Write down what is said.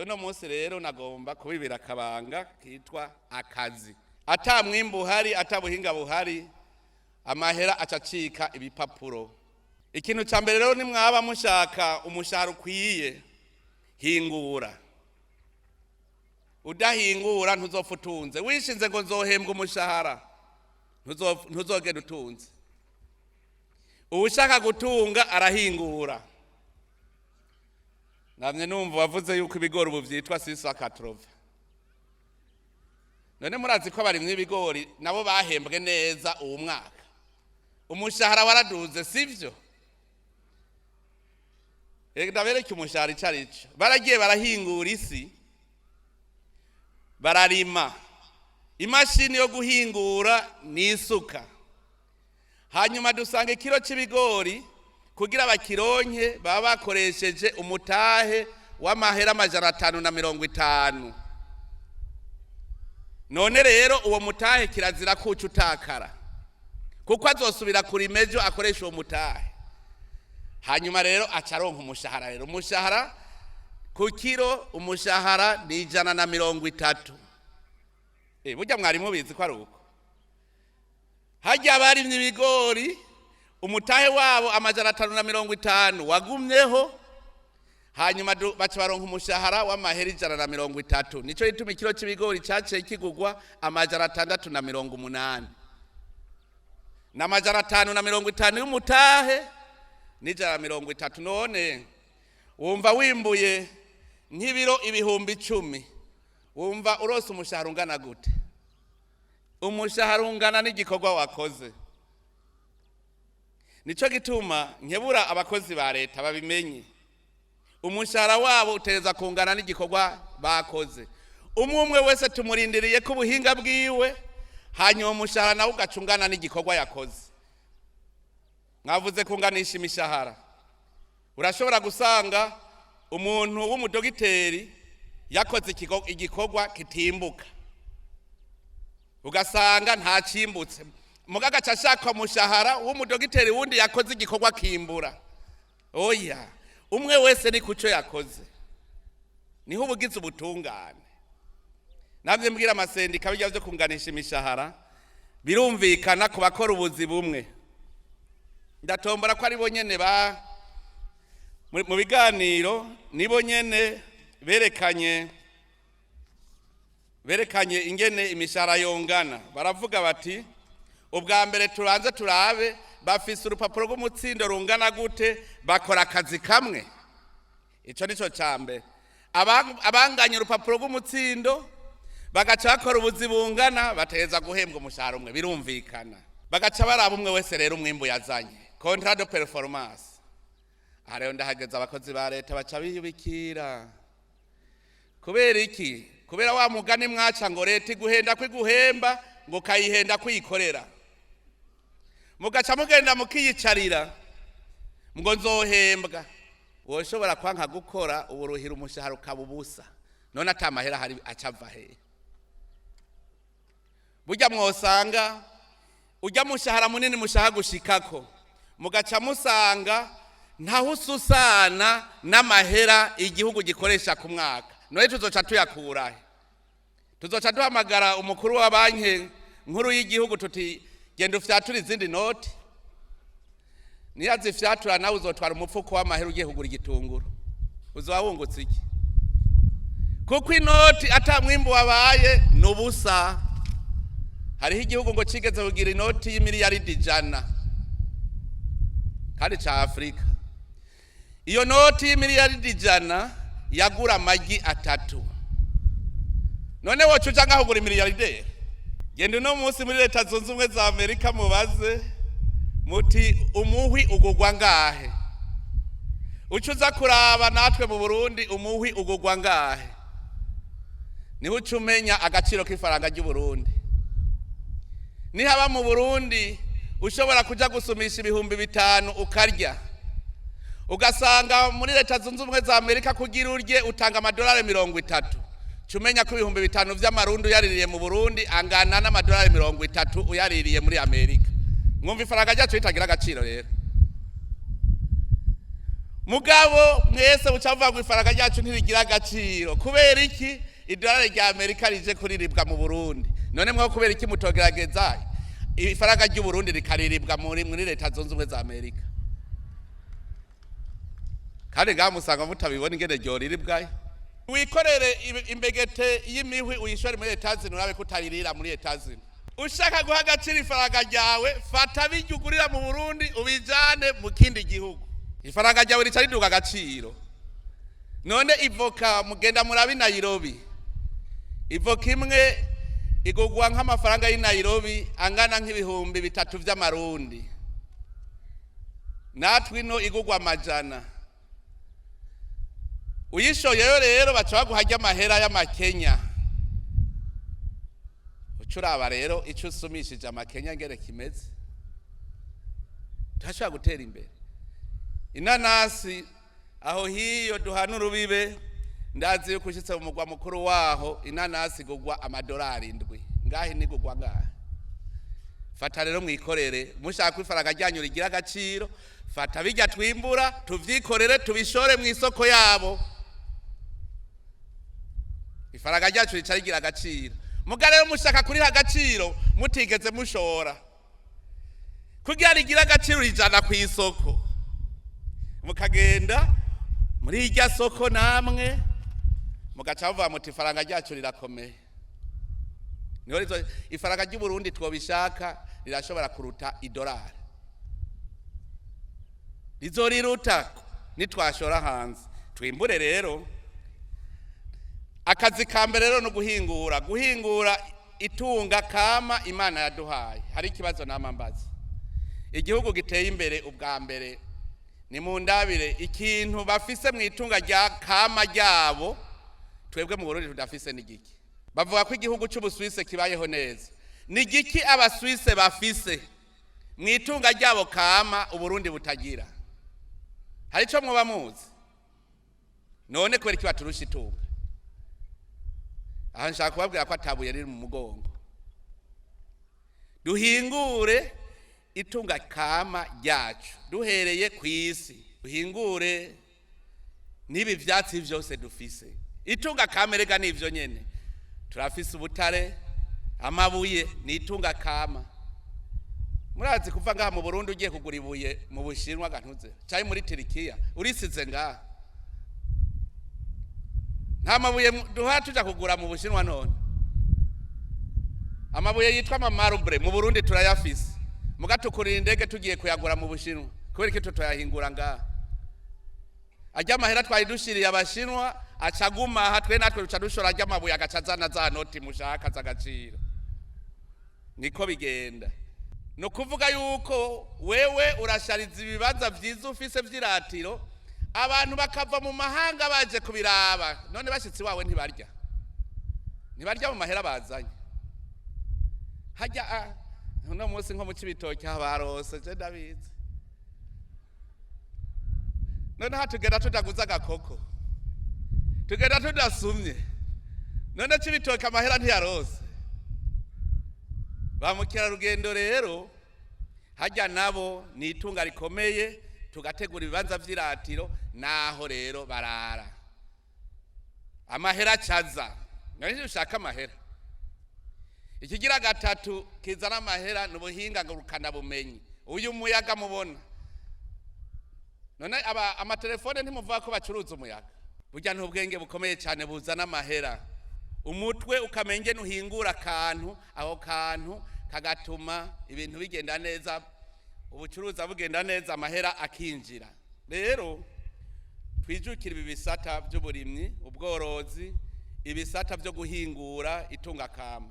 Jewe uno munsi rero nagomba kubibira akabanga kitwa akazi. Ata mwimbu uhari, ata buhinga buhari, amahera aca acika ibipapuro. Ikintu ca mbere rero, nimwaba mushaka umushahara ukwiye, hingura. Udahingura ntuzopfa utunze. Wishinze ngo nzohembwa umushahara, ntuzogenda utunze. Uwushaka gutunga arahingura. Namye numva wavuze yuko ibigori ubu vyitwa 680. None murazi ko abarimyi b'ibigori nabo bahembwe neza uwu mwaka? Umushahara waraduze, sivyo? Reka ndabereke umushahara ico arico. Baragiye barahingura isi, bararima. Imashini yo guhingura ni isuka. Hanyuma dusanga ikiro c'ibigori kugira bakironke baba bakoresheje umutahe w'amahera 550. None rero uwo mutahe kirazira kuca utakara, kuko azosubira kurima ejo akoresha uwo mutahe. Hanyuma rero aca aronka umushahara. Rero umushahara ku kiro, umushahara ni 130. Burya mwari mubizi ko ari uko? Harya abarimye ibigori umutahe wabo 550 wagumyeho, hanyuma baca baronka umushahara w'amahera 130. Nico gituma ikiro c'ibigori caciye kigugwa 680, na 550 y'umutahe n'130. None wumva wimbuye nk'ibiro 10,000, wumva urose umushahara ungana gute? Umushahara ungana n'igikorwa wakoze. Nico gituma nkebura abakozi ba leta babimenye: umushahara wabo utereza kungana n'igikorwa bakoze. Umwe umwe wese tumurindiriye ko ubuhinga bwiwe, hanyuma umushahara nawe ugaca ungana n'igikorwa yakoze. Mwavuze kunganisha imishahara. Urashobora gusanga umuntu w'umudogiteri yakoze igikorwa kitimbuka, ugasanga ntacimbutse, muga agaca ashaka umushahara w'umudogiteri wundi yakoze igikorwa kimbura. Oya, umwe wese ni kuco yakoze, niho ubugize ubutungane. Navyo mbwira amasendika, bijya vyo kunganisha imishahara birumvikana ku bakora ubuzi bumwe. Ndatombora ko ari bo nyene ba mu biganiro, nibo nyene berekanye ingene imishahara yongana. Baravuga bati: ubwa mbere tubanze turabe bafise urupapuro rw'umutsindo rungana gute, bakora akazi kamwe. Ico nico ca mbere. Abanganya urupapuro rw'umutsindo bagaca bakora ubuzi bungana, bategereza guhembwa umushahara umwe, birumvikana. Bagaca baraba umwe wese rero umwimbu yazanye, contrat de performance. Aha rero ndahageze, abakozi ba leta baca biyubikira. Kubera iki? Kubera wa mugani mwaca ngo leta iguhenda kwiguhemba, ngo ukayihenda kwiyikorera, mugaca mugenda mukiyicarira ngo nzohembwa. Woshobora kwanka gukora, uburuhira umushahara ukaba ubusa. None ata mahera hari acava he? Burya mwosanga ujya mushahara munini mushaha gushikako, mugaca musanga ntaho ususana n'amahera igihugu gikoresha ku mwaka. None tuzoca tuyakurahe? Tuzoca duhamagara umukuru wa Banki Nkuru y'igihugu tuti: genda ufyature izindi noti. Niyo azifyatura, nawe uzotwara umufuko w'amahera ugiye kugura igitunguru. Uzoba wungutse iki? Kuko inoti ata mwimbu wabaye ni ubusa. Hariho igihugu ngo cigeze kugira inoti y'imiliyaridi 100 kandi ca Afurika. Iyo noti y'imiliyaridi 100 yagura amagi atatu. None woca uja ngaho ugura imiliyarideri? Genda uno munsi muri Leta Zunze Ubumwe za Amerika, mubaze muti: umuhwi ugugwa ngahe? Uca uza kuraba natwe mu Burundi umuhwi ugugwa ngahe, niho uca umenya agaciro k'ifaranga ry'Uburundi. Nihaba mu Burundi ushobora kuja gusumisha 5000 ukarya, ugasanga muri Leta Zunze Ubumwe za Amerika kugira urye utanga amadolari 30, ca umenya ko 5000 vy'amarundi uyaririye mu Burundi angana n'amadolari 30 uyaririye muri Amerika. Mwumva ifaranga ryacu ritagira agaciro. Rero Mugabo mwese muca muvuga ngo ifaranga ryacu ntirigira agaciro. Kubera iki? Idolari rya Amerika rije kuriribwa mu Burundi. None mwo kubera iki mutogerageza ifaranga ry'u Burundi rikariribwa muri Leta Zunze Ubumwe za Amerika? Kandi ngaha musanga mutabibona ingene ryoriribwayo. Wikorere imbegete y'imihwi uyishore muri Etazini, urabe ko utayirira muri Etazini. Ushaka guha agaciro ifaranga ryawe, fata bijya ugurira mu Burundi ubijane mu kindi gihugu, ifaranga ryawe rica riduga agaciro. None ivoka, mugenda murabi Nairobi, ivoka imwe igugwa nk'amafaranga y'i Nairobi angana nk'3,000 vy'amarundi, natwe ino igugwa 100. Uyishoyeyo rero baca baguha amahera y'amakenya. Uca uraba rero ico usumishije amakenya ngere kimeze. Turashobora gutera imbere. Inanasi aho hiyo duhana urubibe, ndazi yuko ushitse mu mugwa mukuru waho inanasi igugwa amadolari 7, ngahe nigugwa ngahe. Fata rero mwikorere, mushaka ko ifaranga ryanyu rigira agaciro, fata bijya twimbura tuvyikorere tubishore mu isoko yabo, ifaranga ryacu rica rigira agaciro. Muga rero mushaka kuriha agaciro mutigeze mushora, kugira rigira agaciro rijana ku isoko, mukagenda muri irya soko namwe mugaca muvuga muti ifaranga ryacu rirakomeye. Niho ifaranga ry'u Burundi twobishaka rirashobora kuruta idolari, rizoriruta nitwashora hanze. Twimbure rero. Akazi ka mbere rero no guhingura itunga kama Imana yaduhaye. Hari ikibazo namambaza igihugu giteye imbere ubwa mbere, ni mu ndabire ikintu bafise mu itunga rya kama ryabo twebwe mu Burundi tudafise ni giki? Bavuga ko igihugu c'Ubusuwise kibayeho neza. Ni giki Abasuwise bafise mu itunga ryabo kama Uburundi butagira? Hari ico mwoba muzi? None kubera iki baturusha itunga? Aha nshaka kubabwira ko atabuye riri mu mugongo. Duhingure itunga kama ryacu duhereye ku isi, duhingure n'ibi vyatsi vyose dufise. Itunga kama erega nivyo nyene, turafise ubutare, amabuye ni itunga kama. Murazi kuva ngaha mu Burundi ugiye kugura ibuye mu Bushinwa gantuze canke muri Turikiya, urisize ngaha. Nta mabuye duha tuja kugura mu Bushinwa. None amabuye yitwa amamarbre mu Burundi turayafise, muga tukurira indege tugiye kuyagura mu Bushinwa. Kubera iki tutayahingura ngaha? Ajya amahera twari dushiriye Abashinwa acaguma aha, twe natwe duca dushora ajya amabuye agaca azana za noti mushaka z'agaciro. Niko bigenda. Ni ukuvuga yuko wewe urashariza ibibanza vyiza ufise vy'iratiro, abantu bakava mu mahanga baje kubiraba. None bashitsi wawe ntibarya mu mahera bazanye hajya. Uno munsi nko mu Cibitoke habarose, je ndabizi. None aha tugenda tudaguza agakoko, tugenda tudasumye. None Cibitoke amahera ntiyarose? Ba mukerarugendo rero hajya nabo ni itunga rikomeye, tugategura ibibanza vy'iratiro naho rero barara, amahera acaza. Nari ushaka amahera. Ikigira gatatu kizana amahera ni ubuhinga ngurukanabumenyi. Uyu muyaga mubona none, aba amatelefone ntimuvuga ko bacuruza umuyaga? Burya n'ubwenge bukomeye cyane buzana amahera. Umutwe ukamenya ingene uhingura akantu, ako kantu kagatuma ibintu bigenda neza, ubucuruza bugenda neza, amahera akinjira. Rero twijukire ibi bisata by'uburimyi, ubworozi, ibisata byo guhingura itunga kama.